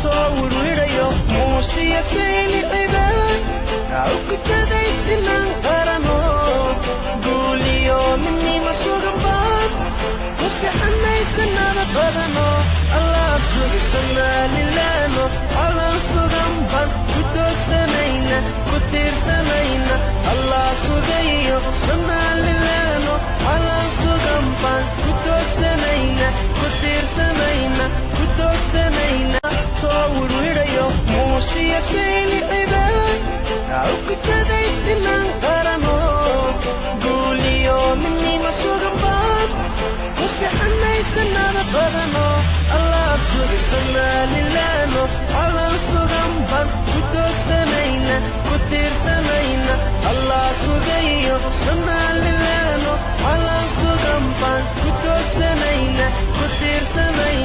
Soo wirwidhayo Muusiya Saylicibaan ukutadaysinan qarano, guuliyo midnimo sugan baan ku sixanaysanada badano. Allah sugi Somalilaano, calan sugan baan ku doogsanayna, ku tiirsanayna. Allah sugayo Somalilaano, calan sugan baan ku doogsanayna, ku tiirsanayna, ku doogsanayna. Soo wirwidhayo Muusiya Saylicibaan ukutadaysinan qarano, guuliyo midnimo sugan baan ku sixanaysanada badano. Allah sugi Somalilaano, calan sugan baan ku doogsanayna, ku tiirsanayna. Allah sugayo Somalilaano, calan sugan baan ku doogsanayna, ku tiirsanayna.